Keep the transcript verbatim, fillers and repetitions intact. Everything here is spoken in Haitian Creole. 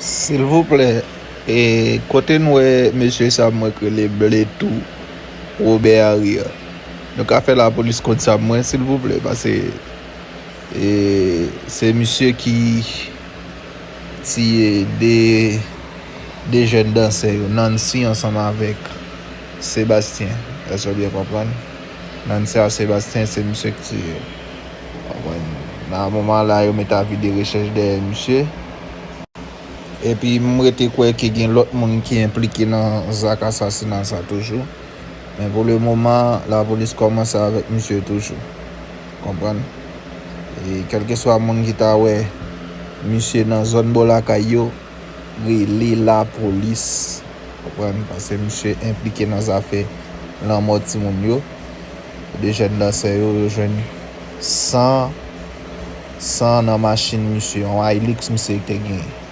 Silvouplè, e kote n wè mesye sa mwen k rele Bletou Robert Harry a? Nou ka fè lapolis konn sa mwen, silvouplè, paske e, se misye ki tiye de, de jèn dansè yo, Nancy ansanm avèk Sebastien. Èske w byen konprann? Nancy ak Sebastien, se misye ki tiye yo. Konprann? Nan moman la, yo mete avi de rechèch dèyè misye. Epi m rete kwè ke gen lòt moun ki enplike nan zak asasina sa toujou. Men pou le moman, lapolis kòmanse avèk misye toujou. Konprann? E kèlkeswa moun ki ta wè misye nan zòn bò lakay yo, rele lapolis. Konprann? Paske misye enplike nan zafè lanmò timoun yo. De jèn dansè yo, yo jwenn san, san nan machin misye, yon Hilux misye te genyen.